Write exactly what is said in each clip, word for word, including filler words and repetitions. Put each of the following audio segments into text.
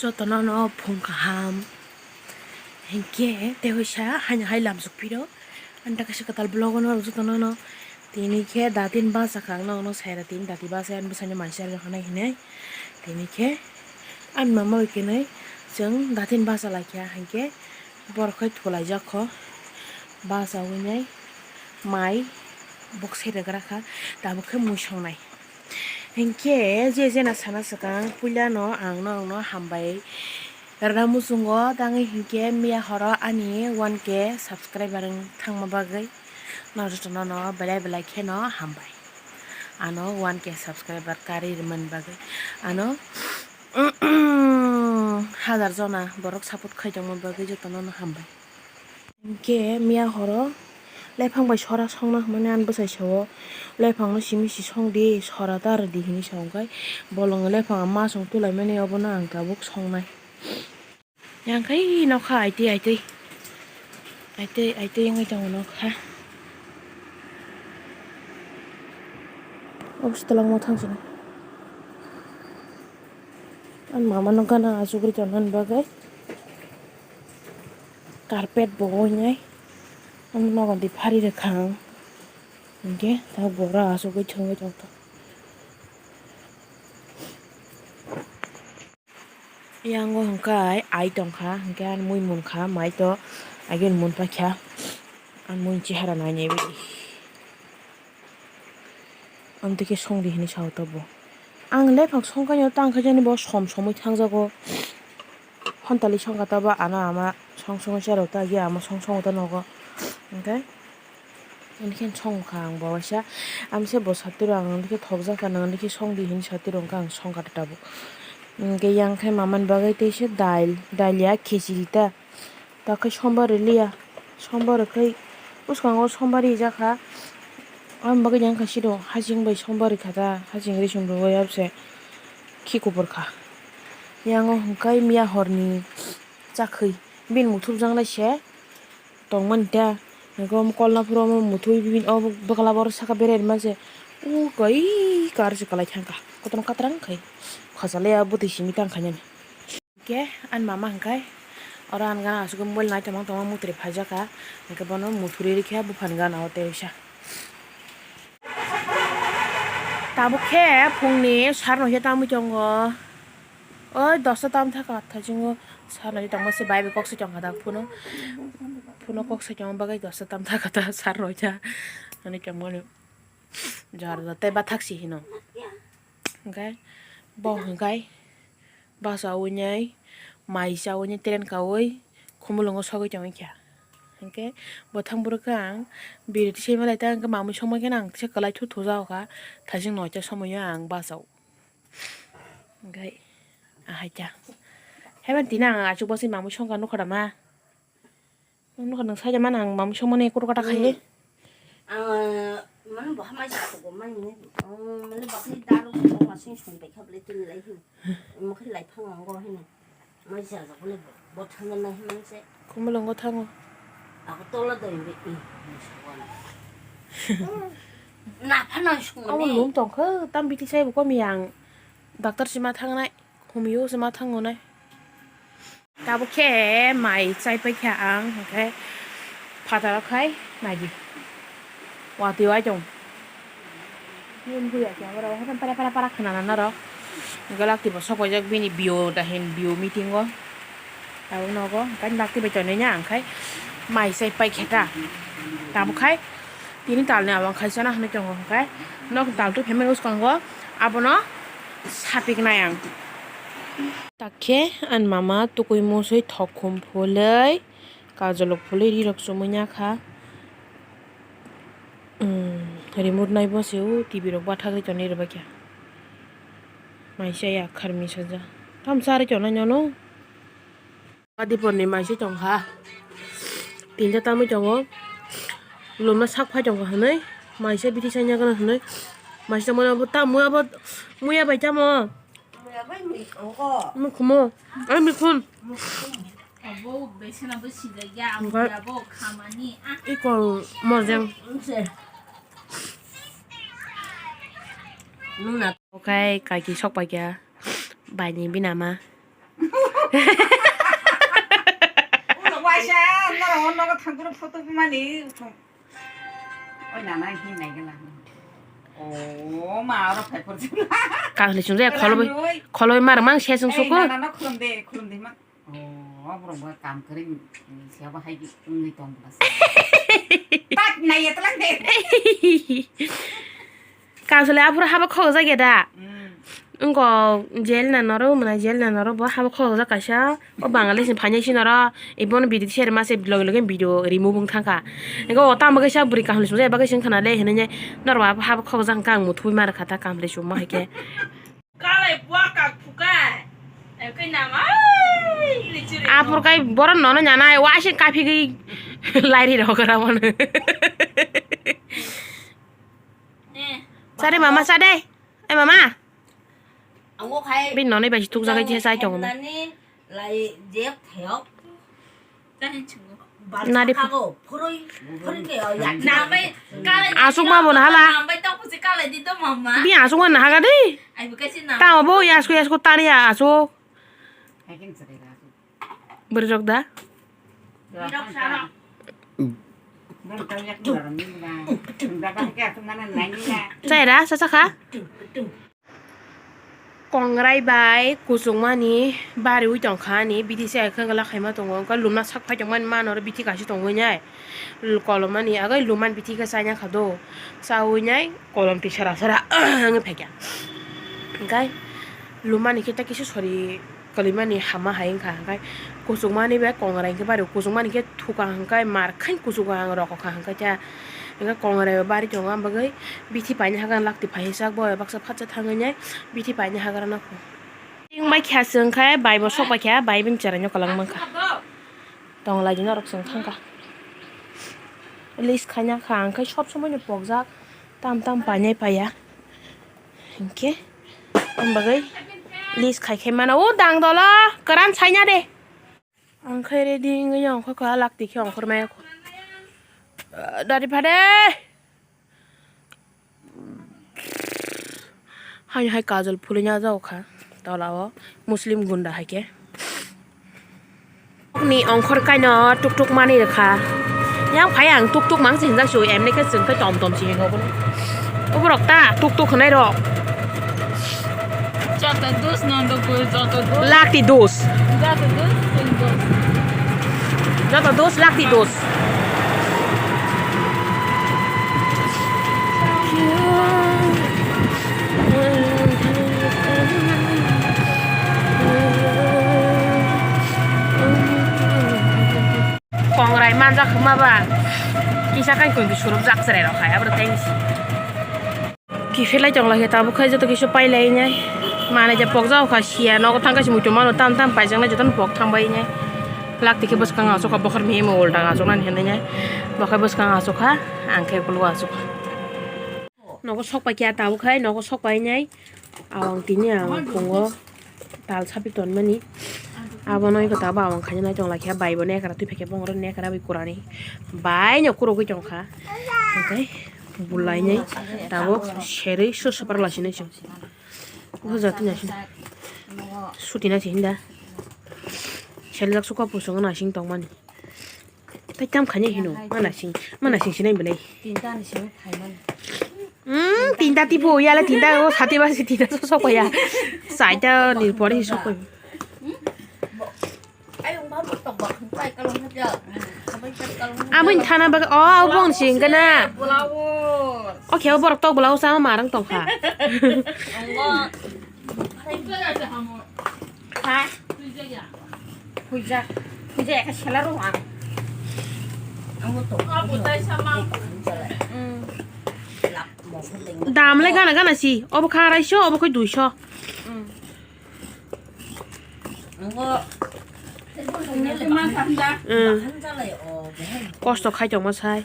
Jotono no phung kaham. Hinkhe tei waisa haino hai lamsok phiro. Ani ta kaisa kwtal vlog o norok jotono no. Tini khe datin bachakha ang norokno saira tini dati bachai ani bwsano mansi rwkha nai hinwi. Tini khe ani mama bai kwnwi chwng datin bacha laikha hinkhe borok khai thulaijak kho. Bachawi nai mai bok sai rwgra kha tabuk khe mui songnai. Hinkhe je jena sana swkang puilano ang norokno hambai rwna muchungo, tangwi hinkhe miya horo ani one K subscriber wng thangma bagwi norok jotono no belai belai kheno hambai. Ano one K subscriber karwi rwmani bagwi ano hazar jona borok support khai tongma bagwi jotono no hambai. Hinkhe miya horo lephang bai sora songna hwnmani ani bwsai sao, lephangno simi si song di, sora ta rw di hinwi sa, hwnkhe bolongni lephang ma song tulaimani obono ang tabuk songnai. Yang khai nokha aitwi aitwi aitwi aitwi wngwi tongo nokha. Obwswtwlangma thangsani ani mamano gana achugwi tongmani bagwi. Carpet bo oinai ang nogo di phari rwkha ang. Hinkhe tabuk bo oro asugwi thwngwi tongkha. Yango hwnkhe ai tongkha, hinkhe ani mui munkha, mai to agini munphaikha. Ani mui chihara nainaiwi. Amtwi khe songdi hinwi sao tabuk bo. Ang lephang songkha, tang khe jani bo som somwi thangjago. Hontali songkha tabuk ano ama song songwi cherok ta agi ama song songo ta nogo. Hinkhe, hinkhe songkha ang bo waisa. Amse bo satiro ang hinkhe thokjakha, nang hinkhe songdi hinwi satiro hinkhe ang songkha ta tabuk. Hinkhe yang khe mamani bagwi teisa dail, dail ya khichiri ta. Takhai sombar rwliya, sombar rwkhai bwskango sombar rijak kha. Aboni bagwi yang kha siro hasing bai sombar rwkha ta, hasing ri song rwui abse khi kubur kha. Yango hwnkhe miya horni chakhwi bini muthubjaknai se tongmani ta. Hwnkhe omo kolna phuru omo muthubwi bini obo bwkla borok saka berai rwmani se. O koi kar se kwlai thangkha, kotorma katrang khai khachalai ya bwtwi simi tangkha nini. Hinkhe ani mama hinkhe oro ani gana asugwi mobile nai tongma tongma mutri phaijak kha, hinkhe bono muthuri rikhe buphani gana o tei oisa. Tabuk khe phungni sar noikhe tangwi tongo, oi dosta tam thaka atha jwngo sar noikhe tongma se bai bai kok se tongkha dak phunu, phunu kok se tongma bagwi dosta tam thaka ta sar noikha hinwi tongmani. Jora jora tei bathak si hino. Hinkhe bo hinkhe bachaui nai mai chaui nai tren kaui khumulwngo sogwi tongwi kha. Hinkhe bo thang bwrwkhe ang biri tisai malai ta hinkhe mamui songma khe ang kisa kwlai thu thu jagokha thaising noita somoio ang bachao. Hinkhe ahai kha. Haiban tini ang achuk bwsai mamui songkha nukha da ma. Nukha nwng saida mano ang mamui songmani kotor kata khai. Ang mane bo hamai sa ko mai ni mane bakni daru ko ma sing song bai kha ble tini lai hin. Mo khe lai phang ang go hin. Mai sa ja ko le bo thang na hin se. Khumulwngo thango. Ako tola do hin be. Na phana song. Abo lum tong khe tam biti sai bo komi ang. Doctor sima thangnai. Humio sima thango nai. Tabuk khe mai chai paikha ang, hwnkhe phataro khai naidi. Watwi wai tong. Para para para khna na norok. Galak tibo sok paijak bini bio dahin bio meeting o. Tabuk nogo hwnkhe lak tibai tonwi na ang khai mai chai paikha ta. Tabuk khai tini talni awang khai chana hinwi tongo hwnkhe nok tal tu phaimani bwskango abono sapiknai ang. Takhe ani mama tukui musui thok khum phulwi, kajolok phulwi rirok chumui ya kha. Umm, remote nai bo se o T V rok bathagwi tonwi rwbaikha. Mai chaya kharmi saja. Tamo charwi tongnai nono? Adipor ni mai se tongkha. Tinta tamwi tongo. Lomno sak phai tongkha hwnwi. Mai se biti chanya gana hwnwi. Mai se tamo abo ta muya bai tamo. Muya bai mui tongo. Mui khumo. Ai mui khun. Abo besena bo sijai ya, abo Onkha. Abo khamani, ah. Iko mojeng. Nse. Nuna. Okai kaki sok paikha. Baini binama. Ulo waisa, norok o nogo thangkuro photo mani. Oi nana hin nai gala. O ma oro phai por jila. Kahli chungjaya kholoi, kholoi mar mang se chwng suku. Nana no khulum de, khulum de ma. O borok bo kam kwrwi, siya bo hai wngwi tong bwlasa. Tak nai etlang de. Kansole aphuru haba khokjak ya da? Mm. Wngkok jail na noro, mwnai jail na noro bo haba khokjak kaisa. O Bangladesh ni phainai si noro, ibono video share ma se loge loge video remove wng thangkha. Ego o tamo kaisa bwrwi kaham sumjak ya bagwi sing khana le hinwi norok bo haba khokjak hwnkha ang muthubwi ma rwkha ta kam le summa hai khe. Kalai buwa kak phukai. Ekai nama. Aphuru kai borok nono nyanai, waise kaphigwi lairi rok gra mano. Sade mama, sade. Ai mama. Ango khai. Bini nonwi bai tukjagwi je sai tongo. Nani lai jek thayok. Nadi. Kago, phurui, phurui ke, oh, ya. Nambai, kalai. Asuk ma bo na hala. Nambai tong pusi kalai di to mama. Bi asuk ma na haga di. Ai bukai si na. Ta bo yasku yasku tari ya asuk. Beri rok da. Chai da, sa sa kha. Kongrai bai kuchukmani bariwi tongkha ani bithi se khe gla khaima tongo, wngkha lumna sak phai tongmani mano oro bithi kaisa tongwi nai kolomani agoi luman bithi khe chaya kha do, chawi nai kolom twi sara sara wngwi phaikha, hwnkhe lumani khe ta kisa sori kwlwimani hama hai wngkha, hwnkhe kuchukmani bai kongrai hwnkhe bari kuchukmani khe thuka hwnkhe mar khain kuchugo ang rokokha hwnkhe ta. Hwnkhe kongrai bo bari tongo, ang bagwi bithi paina hagra lakti phai sak bo baksa phatsa thangwi nai bithi paina hagra nokho. Ting bai kha se wngkhe bai bo sok bai kha, bai bini cherai no kwlwng mankha. Tong lai di norok chwng thangkha. List khaina kha, ang khe sob somoi no pokjak, tam tam painai paiya. Hinkhe, ang bagwi list khai khai mano. O dang dolo, kwran saina de. Ang khe ready wngwi ongkha kha, lakti khe ongkhor maya kho. Dari phade. Hai hai kajol phulwi na jago kha tola o Muslim gunda hai khe. Ni ongkhor kaino tuk tuk mani rwkha. Yang phai ang tuk tuk mang se hinjak su, emni khe chwng khe tom tom se hingo bono. Oborok ta tuk tuk hwnai rok. Joto dos nondo koi, joto dos. Lakti dos. Joto dos, chwng dos. Joto dos, lakti dos. Kongrai manjak hwnma ba kisa kai koi surupjak chwrai rok hai abro tei si. Kiphilai tong lai khe tabuk khai joto kisu pai lai nai. Manai je pokjak kha sia nogo thang kaisa muitu mano tam tam paijak nai joto no pok thang bai nai. Lakti khe bwskang asuk kha bokhor mihimo ulta asuk nani hinwi nai. Bokhai bwskang asuk kha ang khe kulugo asuk kha. Nogo sok pai khe tabuk khai nogo sok pai nai. Awang tini ang pungo. Tal sapi tonmani. Abono iko tabo awang khaina nai tong lai khe bai bo nekra twi phai khe bongoro nekra bai kurani bai no kurogwi tong kha. Hwnkhe bulainai tabo serwi so super lasinai chwng. Buja twi naising suti naising da seljak suka pusongo naising tongmani. Tai tam khaina hino, mana sing, mana sing sinai belai. Tinta ni simi phaimani. Hmm, tinta tipo, yala tinta o sati basi tinta so sok ya. Saita ni pore hi sok. Ayung ba tok ba khung pai kalong ha ja. Abai kat kalong ha ja. Abin thana bag, oh, abong sing kana. Blouse. Okay, borok tok blouse sama marang tong kha. Anggo. Ha? Huijak. Huijak khe sela rw ang. Ang bo tong. Dam le gana gana si. Obo kha arai so, obo khe dui so. Ang bo. Kosto khai tongma sai.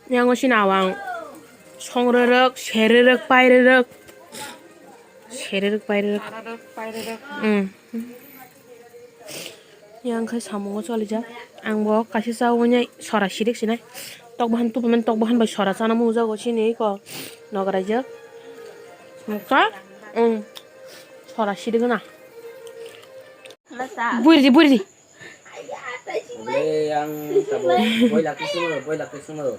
Yang o sini awang song rerek, sererek, pairerek, sererek, pairerek. Hmm. Yang khai samungo cholijak. Ang bo kaisa chawi nai sora sirik sinai. Tok bahan, tu payment tok bahan bai sora chana mujago sini ko nograijak. Ka? Um. Sora sidi gana. Buri di, buri di. Bole yang sabo boy lakti sumaro, boy lakti sumaro.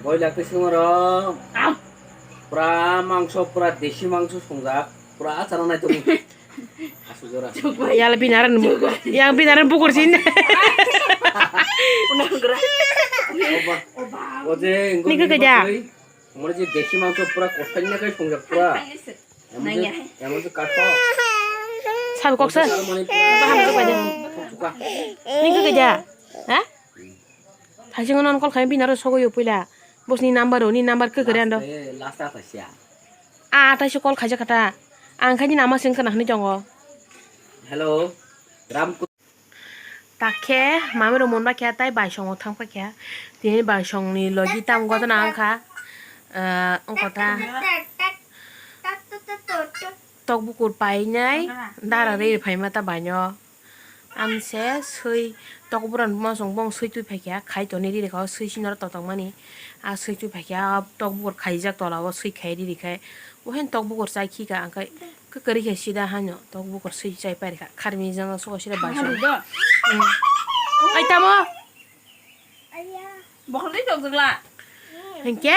Boy lakti sumaro. Pura mangso, pura desi mangso songjak. Pura achana nai tong. Asuk jora. Yala binaran, yang binaran bukur sin. Oba. Oje, engko Niko bini keja. Bakoi. Mone je desi mangso pura kosaina kai songjak pura. Emon je, emon je kato. Sabe koksa. Mane pura. Baham ko pada. Suka. Niko keja. Ha? Thaising non call khai binaran sogo yo puila. Bosni number o, ni number ke kere ando. Last, last apa sih ya? A, thaising call khaijak kha ta. Ang khai ni nama sing kana hwnwi tongo. Hello. Ram Takhe mami rok mon bakya tai baisongo thang pakya. Tini baisongni logi tam gotana wngkha. Ah, wngkha ta. Tok bukur painai dara riri phaima ta baino. Amse swi tok buran buma song bong swi twi phaikya khai toni riri kha o swi sinoro totongmani. A swi twi phaikya tok bukur khaijak tola o swi khai riri khai. Ohen tok bukur chai khika ang khai. Kwkari khe sida hano tok bukur swi chai pari kha kharmi jang sogo sida bai song. Ai tamo. Bokol tei tok jagla. Hinkhe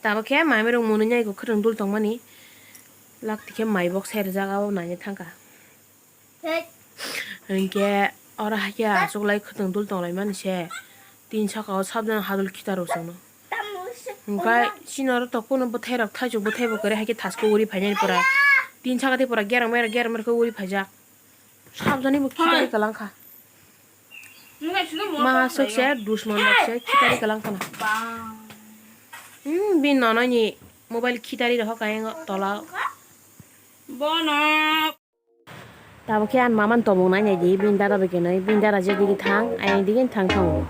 tabo khe mami rok munu nyai go khwrwng dul tongmani. Lak tikhe mai bok sai rwjak abo naina thangkha. Hinkhe oro hakhe achuklai khwtwng dul tonglaimani se. Tin saka o sabjani hadul khitar rw chwngno. Hinkhe chini oro tokphano bwthairok thaichuk bwthai bo kwrwi hakhe thasko uri phainani pura. Tin saka tei pura gerang merok gerang merok khe uri phaijak. Sabjani bo khitari kwlangkha. Ma sok se dusmon rok se khitari kwlangkha na. Hmm, bini nono ni mobile khitari rok kayang tola. Bono. Tabuk khe ang maman tobok nai nai di, bini dada bai khe nai, bini dada je digi thang, ayang digi thang thango.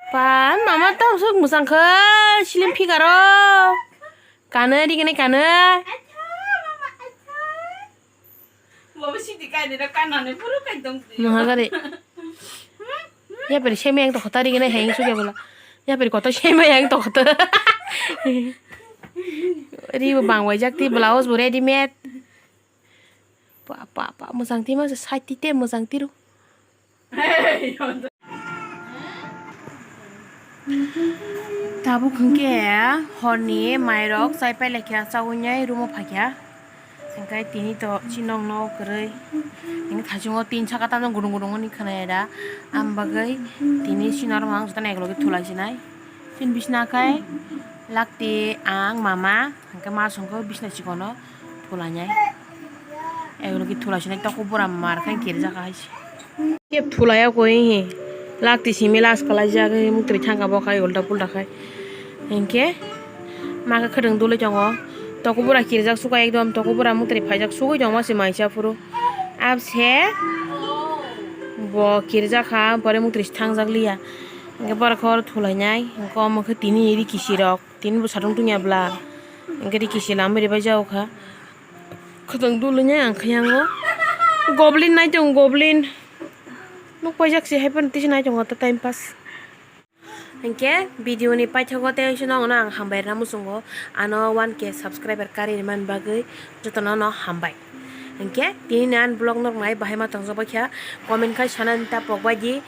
Pan mama tamo sok mwchang khe slim figure o. Kanwi, riknai kanwi. Baba sidi kainwi rok kanani phuru kai tong. Maha gari. Yaperi semi yang tokho ta riknai hai sugya bola. Yaperi koto semi yang tokho ta. Ri bo bang waijak ti blouse bo ready made. Pa, pa, pa, mwchang twi masa side twi te mwchang tiro. Tabuk hwnkhe horni mairok chai pailai khe chaui room o phaikha. Hwnkhe tini to chini nok no kwrwi. Hwnkhe thaichungo tin saka tamo gudung gudung hwnwi khwnaya da. Am bagwi tini chini oro ang jotono eklogwi thulai sinai. Chini bisna khai lakti ang mama hwnkhe ma songkho bisna chikono. Thulainai. Egulo ki thulaisinai toko bura mar khai kirjak hai se. Kep thulaiya koi hi. Lakti simi las kalaijak hi muktri thangka bo khai ulta pulta khai. Hinkhe ma khe khwtwng dulwi tongo. Toko bura kirjak suka ekdom toko bura muktri phaijak sugwi tongma se maisa phuru. Abse bo kirjak kha pore muktri thangjak liya. Hinkhe borok khe oro thulainai. Hinkhe omo khe tini rikisi rok. Tini bo satung tungya bla. Hinkhe rikisi lamwi rwbaijak kha. Khwtwng dulwi nai ang khe yango. Goblin nai tongo, goblin. Nuk paijak se hai phano tisa nai tongo ta time pass. Hinkhe video ni paithago tei sino ang hambai rwna muchungo. Ano one K subscriber karwi rwmani bagwi jotono no hambai. Hinkhe tini ni ani vlog no nai bahai ma tongjak bai kha comment khai sana ta pok bai di.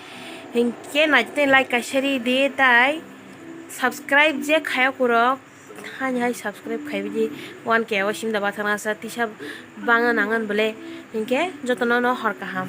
Hinkhe nai tei like kaisa ri di tai subscribe je khaya kurok. Hani hai subscribe khai bidi one K o simda bathang nasa tisa bangna nangan bole hinkhe jotono no hor kaham.